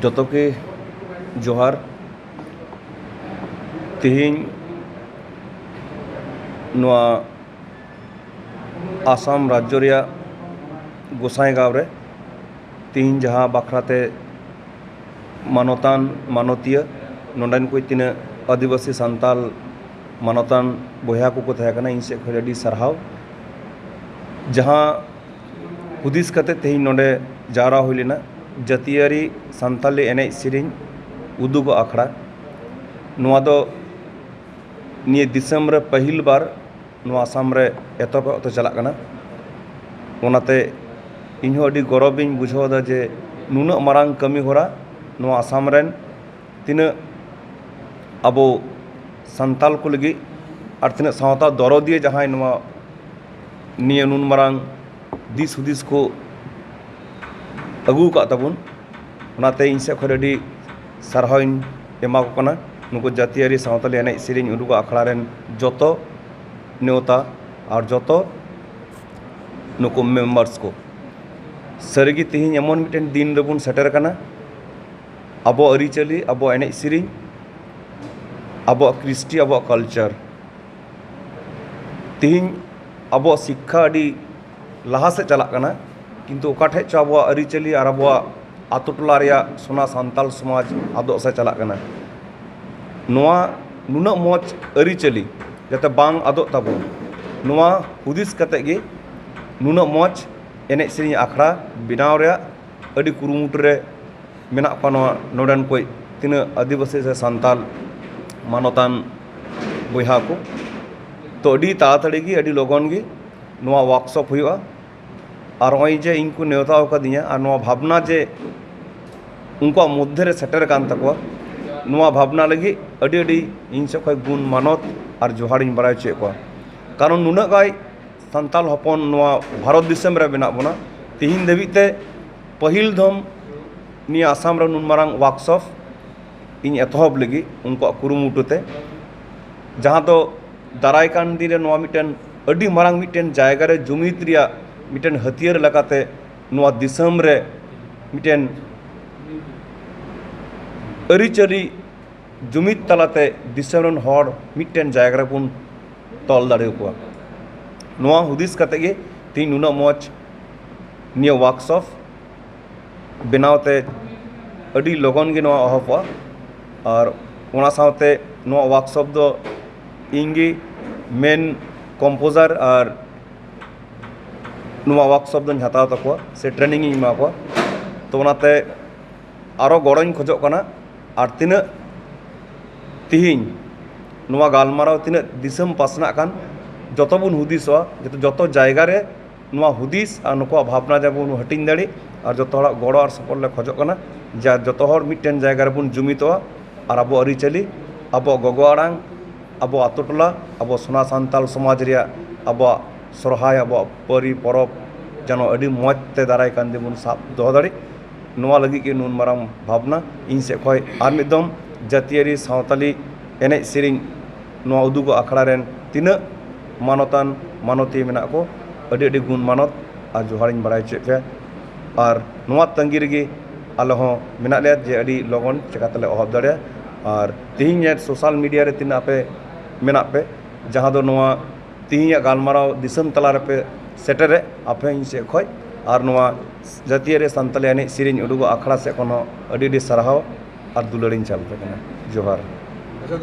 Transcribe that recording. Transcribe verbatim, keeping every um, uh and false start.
ᱡᱚᱛᱚ ᱜᱮ ᱡᱚᱦᱟᱨ᱾ ᱛᱮᱦᱮᱧ ᱱᱚᱣᱟ ᱟᱥᱟᱢ ᱨᱟᱡᱽᱡᱚ ᱨᱮᱭᱟᱜ ᱜᱚᱸᱥᱟᱭᱜᱟᱸᱣ ᱨᱮ ᱛᱮᱦᱮᱧ ᱡᱟᱦᱟᱸ ᱵᱟᱠᱷᱨᱟ ᱛᱮ ᱢᱟᱱᱚᱛᱟᱱ ᱢᱟᱱᱚᱛᱤᱭᱟᱹ ᱱᱚᱰᱮᱱ ᱠᱚ ᱛᱤᱱᱟᱹᱜ ᱟᱹᱫᱤᱵᱟᱹᱥᱤ ᱥᱟᱱᱛᱟᱞ ᱢᱟᱱᱚᱛᱟᱱ ᱵᱚᱭᱦᱟ ᱠᱚᱠᱚ ᱛᱟᱦᱮᱸ ᱠᱟᱱᱟ, ᱤᱧ ᱥᱮᱫ ᱠᱷᱚᱱ ᱟᱹᱰᱤ ᱥᱟᱨᱦᱟᱣ᱾ ᱡᱟᱦᱟᱸ ᱦᱩᱫᱤᱥ ᱠᱟᱛᱮ ᱛᱮᱦᱮᱧ ᱱᱚᱰᱮ ᱡᱟᱣᱨᱟ ᱦᱩᱭ ᱞᱮᱱᱟ, ᱡᱟᱹᱛᱤᱭᱟᱹᱨᱤ ᱥᱟᱱᱛᱟᱞᱤ ᱮᱱᱮᱡ ᱥᱮᱨᱮᱧ ᱩᱫᱩᱜᱚᱜ ᱟᱠᱷᱲᱟ, ᱱᱚᱣᱟ ᱫᱚ ᱱᱤᱭᱟᱹ ᱫᱤᱥᱚᱢ ᱨᱮ ᱯᱟᱹᱦᱤᱞ ᱵᱟᱨ ᱱᱚᱣᱟ ᱟᱥᱟᱢ ᱨᱮ ᱮᱛᱚᱦᱚᱵ ᱮᱛᱚ ᱪᱟᱞᱟᱜ ᱠᱟᱱᱟ᱾ ᱚᱱᱟᱛᱮ ᱤᱧᱦᱚᱸ ᱟᱹᱰᱤ ᱜᱚᱨᱚᱵᱤᱧ ᱵᱩᱡᱷᱟᱹᱣ ᱮᱫᱟ ᱡᱮ ᱱᱩᱱᱟᱹᱜ ᱢᱟᱨᱟᱝ ᱠᱟᱹᱢᱤ ᱦᱚᱨᱟ ᱱᱚᱣᱟ ᱟᱥᱟᱢ ᱨᱮᱱ ᱛᱤᱱᱟᱹᱜ ᱟᱵᱚ ᱥᱟᱱᱛᱟᱞ ᱠᱚ ᱞᱟᱹᱜᱤᱫ ᱟᱨ ᱛᱤᱱᱟᱹᱜ ᱥᱟᱶᱛᱟ ᱫᱚᱨᱚᱫᱤᱭᱟᱹ ᱡᱟᱦᱟᱸᱭ ᱱᱚᱣᱟ ᱱᱤᱭᱟᱹ ᱱᱩᱱ ᱢᱟᱨᱟᱝ ᱫᱤᱥ ᱦᱩᱫᱤᱥ ᱠᱚ ᱟᱹᱜᱩ ᱟᱠᱟᱫ ᱛᱟᱵᱚᱱ, ᱚᱱᱟᱛᱮ ᱤᱧ ᱥᱮᱫ ᱠᱷᱚᱱ ᱟᱹᱰᱤ ᱥᱟᱨᱦᱟᱣᱤᱧ ᱮᱢᱟ ᱠᱚ ᱠᱟᱱᱟ᱾ ᱱᱩᱠᱩ ᱡᱟᱹᱛᱤᱭᱟᱹᱨᱤ ᱥᱟᱶᱛᱟᱞᱤ ᱮᱱᱮᱡ ᱥᱮᱨᱮᱧ ᱩᱫᱩᱜ ᱟᱠᱷᱲᱟ ᱨᱮᱱ ᱡᱚᱛᱚ ᱱᱮᱣᱛᱟ ᱟᱨ ᱡᱚᱛᱚ ᱱᱩᱠᱩ ᱢᱮᱢᱵᱟᱨᱥ ᱠᱚ, ᱥᱟᱹᱨᱤᱜᱮ ᱛᱮᱦᱮᱧ ᱮᱢᱚᱱ ᱢᱤᱫᱴᱮᱱ ᱫᱤᱱ ᱨᱮᱵᱚᱱ ᱥᱮᱴᱮᱨ ᱟᱠᱟᱱᱟ, ᱟᱵᱚᱣᱟᱜ ᱟᱹᱨᱤᱪᱟᱹᱞᱤ, ᱟᱵᱚᱣᱟᱜ ᱮᱱᱮᱡ ᱥᱮᱨᱮᱧ, ᱟᱵᱚᱣᱟᱜ ᱠᱨᱤᱥᱴᱤ, ᱟᱵᱚᱣᱟᱜ ᱠᱟᱞᱪᱟᱨ᱾ ᱛᱮᱦᱮᱧ ᱟᱵᱚᱣᱟᱜ ᱥᱤᱠᱠᱷᱟ ᱟᱹᱰᱤ ᱞᱟᱦᱟ ᱥᱮᱫ ᱪᱟᱞᱟᱜ ᱠᱟᱱᱟ, ᱠᱤᱱᱛᱩ ᱚᱠᱟ ᱴᱷᱮᱡ ᱪᱚ ᱟᱵᱚᱣᱟᱜ ᱟᱹᱨᱤᱪᱟᱹᱞᱤ ᱟᱨ ᱟᱵᱚᱣᱟᱜ ᱟᱛᱳ ᱴᱚᱞᱟ ᱨᱮᱭᱟᱜ ᱥᱚᱱᱟ ᱥᱟᱱᱛᱟᱞ ᱥᱚᱢᱟᱡᱽ ᱟᱫᱚᱜ ᱥᱮᱫ ᱪᱟᱞᱟᱜ ᱠᱟᱱᱟ᱾ ᱱᱚᱣᱟ ᱱᱩᱱᱟᱹᱜ ᱢᱚᱡᱽ ᱟᱹᱨᱤᱪᱟᱹᱞᱤ ᱡᱟᱛᱮ ᱵᱟᱝ ᱟᱫᱚᱜ ᱛᱟᱵᱚᱱ, ᱱᱚᱣᱟ ᱦᱩᱫᱤᱥ ᱠᱟᱛᱮ ᱜᱮ ᱱᱩᱱᱟᱹᱜ ᱢᱚᱡᱽ ᱮᱱᱮᱡ ᱥᱮᱨᱮᱧ ᱟᱠᱷᱲᱟ ᱵᱮᱱᱟᱣ ᱨᱮᱭᱟᱜ ᱟᱹᱰᱤ ᱠᱩᱨᱩᱢᱩᱴᱩ ᱨᱮ ᱢᱮᱱᱟᱜ ᱠᱚᱣᱟ ᱱᱚᱣᱟ ᱱᱚᱰᱮᱱ ᱠᱚ ᱛᱤᱱᱟᱹᱜ ᱟᱹᱫᱤᱵᱟᱹᱥᱤ ᱥᱮ ᱥᱟᱱᱛᱟᱞ ᱢᱟᱱᱚᱛᱟᱱ ᱵᱚᱭᱦᱟ ᱠᱚ᱾ ᱛᱚ, ᱟᱹᱰᱤ ᱛᱟᱲᱟᱛᱟᱲᱤ ᱜᱮ, ᱟᱹᱰᱤ ᱞᱚᱜᱚᱱ ᱜᱮ ᱱᱚᱣᱟ ᱣᱟᱨᱠᱥᱚᱯ ᱦᱩᱭᱩᱜᱼᱟ᱾ ᱟᱨ ᱱᱚᱜᱼᱚᱭ ᱡᱮ ᱤᱧ ᱠᱚ ᱱᱮᱣᱛᱟ ᱟᱠᱟᱫᱤᱧᱟ ᱟᱨ ᱱᱚᱣᱟ ᱵᱷᱟᱵᱽᱱᱟ ᱡᱮ ᱩᱱᱠᱩᱣᱟᱜ ᱢᱚᱫᱽᱫᱷᱮ ᱨᱮ ᱥᱮᱴᱮᱨ ᱟᱠᱟᱱ ᱛᱟᱠᱚᱣᱟ, ᱱᱚᱣᱟ ᱵᱷᱟᱵᱽᱱᱟ ᱞᱟᱹᱜᱤᱫ ᱟᱹᱰᱤ ᱟᱹᱰᱤ ᱤᱧ ᱥᱮᱫ ᱠᱷᱚᱱ ᱜᱩᱱ ᱢᱟᱱᱚᱛ ᱟᱨ ᱡᱚᱦᱟᱨᱤᱧ ᱵᱟᱲᱟᱭ ᱦᱚᱪᱚᱭᱮᱫ ᱠᱚᱣᱟ᱾ ᱠᱟᱨᱚᱱ ᱱᱩᱱᱟᱹᱜ ᱜᱟᱱ ᱥᱟᱱᱛᱟᱞ ᱦᱚᱯᱚᱱ ᱱᱚᱣᱟ ᱵᱷᱟᱨᱚᱛ ᱫᱤᱥᱚᱢ ᱨᱮ ᱢᱮᱱᱟᱜ ᱵᱚᱱᱟ, ᱛᱤᱦᱤᱧ ᱫᱷᱟᱹᱵᱤᱡ ᱛᱮ ᱯᱟᱹᱦᱤᱞ ᱫᱷᱚᱢ ᱱᱤᱭᱟᱹ ᱟᱥᱟᱢ ᱨᱮ ᱱᱩᱱ ᱢᱟᱨᱟᱝ ᱣᱟᱨᱠᱥᱚᱯ ᱤᱧ ᱮᱛᱚᱦᱚᱵ ᱞᱟᱹᱜᱤᱫ ᱩᱱᱠᱩᱣᱟᱜ ᱠᱩᱨᱩᱢᱩᱴᱩ ᱛᱮ, ᱡᱟᱦᱟᱸ ᱫᱚ ᱫᱟᱨᱟᱭ ᱠᱟᱱ ᱫᱤᱱ ᱨᱮ ᱱᱚᱣᱟ ᱢᱤᱫᱴᱮᱱ ᱟᱹᱰᱤ ᱢᱟᱨᱟᱝ ᱢᱤᱫᱴᱮᱱ ᱡᱟᱭᱜᱟ ᱨᱮ ᱡᱩᱢᱤᱫ ᱨᱮᱭᱟᱜ ᱢᱤᱫᱴᱮᱱ ᱦᱟᱹᱛᱭᱟᱹᱨ ᱞᱮᱠᱟᱛᱮ ᱱᱚᱣᱟ ᱫᱤᱥᱚᱢ ᱨᱮ ᱢᱤᱫᱴᱮᱱ ᱟᱹᱨᱤᱪᱟᱹᱞᱤ ᱡᱩᱢᱤᱫ ᱛᱟᱞᱟᱛᱮ ᱫᱤᱥᱚᱢ ᱨᱮᱱ ᱦᱚᱲ ᱢᱤᱫᱴᱮᱱ ᱡᱟᱭᱜᱟ ᱨᱮᱵᱚᱱ ᱛᱚᱞ ᱫᱟᱲᱮᱭᱟᱠᱚᱣᱟ᱾ ᱱᱚᱣᱟ ᱦᱩᱫᱤᱥ ᱠᱟᱛᱮ ᱜᱮ ᱛᱮᱦᱮᱧ ᱱᱩᱱᱟᱹᱜ ᱢᱚᱡᱽ ᱱᱤᱭᱟᱹ ᱣᱟᱨᱠᱥᱚᱯ ᱵᱮᱱᱟᱣ ᱛᱮ ᱟᱹᱰᱤ ᱞᱚᱜᱚᱱ ᱜᱮ ᱱᱚᱣᱟ ᱮᱦᱚᱵᱚᱜᱼᱟ᱾ ᱟᱨ ᱚᱱᱟ ᱥᱟᱶᱛᱮ ᱱᱚᱣᱟ ᱣᱟᱨᱠᱥᱚᱯ ᱫᱚ ᱤᱧ ᱜᱮ ᱢᱮᱱ ᱠᱚᱢᱯᱳᱡᱟᱨ ᱟᱨ ᱱᱚᱣᱟ ᱣᱟᱨᱠᱥᱚᱯ ᱫᱚᱧ ᱦᱟᱛᱟᱣ ᱛᱟᱠᱚᱣᱟ ᱥᱮ ᱴᱨᱮᱱᱤᱝ ᱤᱧ ᱮᱢᱟ ᱠᱚᱣᱟ᱾ ᱛᱚ ᱚᱱᱟᱛᱮ ᱟᱨᱚ ᱜᱚᱲᱚᱧ ᱠᱷᱚᱡᱚᱜ ᱠᱟᱱᱟ᱾ ᱟᱨ ᱛᱤᱱᱟᱹᱜ ᱛᱤᱦᱤᱧ ᱱᱚᱣᱟ ᱜᱟᱞᱢᱟᱨᱟᱣ ᱛᱤᱱᱟᱹᱜ ᱫᱤᱥᱚᱢ ᱯᱟᱥᱱᱟᱜ ᱠᱟᱱ, ᱡᱚᱛᱚ ᱵᱚᱱ ᱦᱩᱫᱤᱥᱚᱜᱼᱟ, ᱡᱚᱛᱚ, ᱡᱚᱛᱚ ᱡᱟᱭᱜᱟ ᱨᱮ ᱱᱚᱣᱟ ᱦᱩᱫᱤᱥ ᱟᱨ ᱱᱩᱠᱩᱣᱟᱜ ᱵᱷᱟᱵᱽᱱᱟ ᱡᱮᱢᱚᱱ ᱵᱚᱱ ᱦᱟᱹᱴᱤᱧ ᱫᱟᱲᱮᱜ᱾ ᱟᱨ ᱡᱚᱛᱚ ᱦᱚᱲᱟᱜ ᱜᱚᱲᱚ ᱟᱨ ᱥᱚᱯᱚᱦᱚᱫ ᱞᱮ ᱠᱷᱚᱡᱚᱜ ᱠᱟᱱᱟ, ᱡᱟ ᱡᱚᱛᱚ ᱦᱚᱲ ᱢᱤᱫᱴᱮᱱ ᱡᱟᱭᱜᱟ ᱨᱮᱵᱚᱱ ᱡᱩᱢᱤᱫᱚᱜᱼᱟ ᱟᱨ ᱟᱵᱚ ᱟᱹᱨᱤᱪᱟᱹᱞᱤ, ᱟᱵᱚᱣᱟᱜ ᱜᱚᱜᱚ ᱟᱲᱟᱝ, ᱟᱵᱚ ᱟᱛᱳ ᱴᱚᱞᱟ, ᱟᱵᱚ ᱥᱚᱱᱟ ᱥᱟᱱᱛᱟᱞ ᱥᱚᱢᱟᱡᱽ ᱨᱮᱭᱟᱜ ᱟᱵᱚᱣᱟᱜ ᱥᱚᱨᱦᱟᱭ, ᱟᱵᱚᱣᱟᱜ ᱯᱟᱹᱨᱤ ᱯᱚᱨᱚᱵᱽ ᱡᱮᱱᱚ ᱟᱹᱰᱤ ᱢᱚᱡᱽ ᱛᱮ ᱫᱟᱨᱟᱭ ᱠᱟᱱ ᱫᱤᱱ ᱵᱚᱱ ᱥᱟᱵ ᱫᱚᱦᱚ ᱫᱟᱲᱮᱜ, ᱱᱚᱣᱟ ᱞᱟᱹᱜᱤᱫ ᱜᱮ ᱱᱩᱱ ᱢᱟᱨᱟᱝ ᱵᱷᱟᱵᱽᱱᱟ᱾ ᱤᱧ ᱥᱮᱫ ᱠᱷᱚᱱ ᱟᱨ ᱢᱤᱫ ᱫᱚᱢ ᱡᱟᱹᱛᱤᱭᱟᱹᱨᱤ ᱥᱟᱶᱛᱟᱞᱤ ᱮᱱᱮᱡ ᱥᱮᱨᱮᱧ ᱱᱚᱣᱟ ᱩᱫᱩᱜᱚᱜ ᱟᱠᱷᱲᱟ ᱨᱮᱱ ᱛᱤᱱᱟᱹᱜ ᱢᱟᱱᱚᱛᱟᱱ ᱢᱟᱱᱚᱛᱤᱭᱟᱹ ᱢᱮᱱᱟᱜ ᱠᱚ, ᱟᱹᱰᱤ ᱟᱹᱰᱤ ᱜᱩᱱ ᱢᱟᱱᱚᱛ ᱟᱨ ᱡᱚᱦᱟᱨᱤᱧ ᱵᱟᱲᱟᱭ ᱦᱚᱪᱚᱭᱮᱫ ᱯᱮᱭᱟ᱾ ᱟᱨ ᱱᱚᱣᱟ ᱛᱟᱺᱜᱤ ᱨᱮᱜᱮ ᱟᱞᱮ ᱦᱚᱸ ᱢᱮᱱᱟᱜ ᱞᱮᱭᱟ ᱡᱮ ᱟᱹᱰᱤ ᱞᱚᱜᱚᱱ ᱪᱮᱠᱟᱛᱮᱞᱮ ᱮᱦᱚᱵ ᱫᱟᱲᱮᱭᱟᱜᱼᱟ᱾ ᱟᱨ ᱛᱮᱦᱮᱧ ᱥᱳᱥᱟᱞ ᱢᱤᱰᱤᱭᱟ ᱨᱮ ᱛᱤᱱᱟᱹᱜ ᱟᱯᱮ ᱢᱮᱱᱟᱜ ᱯᱮ, ᱡᱟᱦᱟᱸ ᱫᱚ ᱱᱚᱣᱟ ᱛᱮᱦᱮᱧᱟᱜ ᱜᱟᱞᱢᱟᱨᱟᱣ ᱫᱤᱥᱚᱢ ᱛᱟᱞᱟ ᱨᱮᱯᱮ ᱥᱮᱴᱮᱨᱮᱫ, ᱟᱯᱮ ᱤᱧ ᱥᱮᱫ ᱠᱷᱚᱱ ᱟᱨ ᱱᱚᱣᱟ ᱡᱟᱹᱛᱤᱭᱟᱹᱨᱤ ᱥᱟᱱᱛᱟᱞᱤ ᱮᱱᱮᱡ ᱥᱮᱨᱮᱧ ᱩᱰᱩᱠᱚᱜ ᱟᱠᱷᱲᱟ ᱥᱮᱫ ᱠᱷᱚᱱ ᱦᱚᱸ ᱟᱹᱰᱤ ᱟᱹᱰᱤ ᱥᱟᱨᱦᱟᱣ ᱟᱨ ᱫᱩᱞᱟᱹᱲᱤᱧ ᱪᱟᱞ ᱟᱯᱮ ᱠᱟᱱᱟ᱾ ᱡᱚᱦᱟᱨ᱾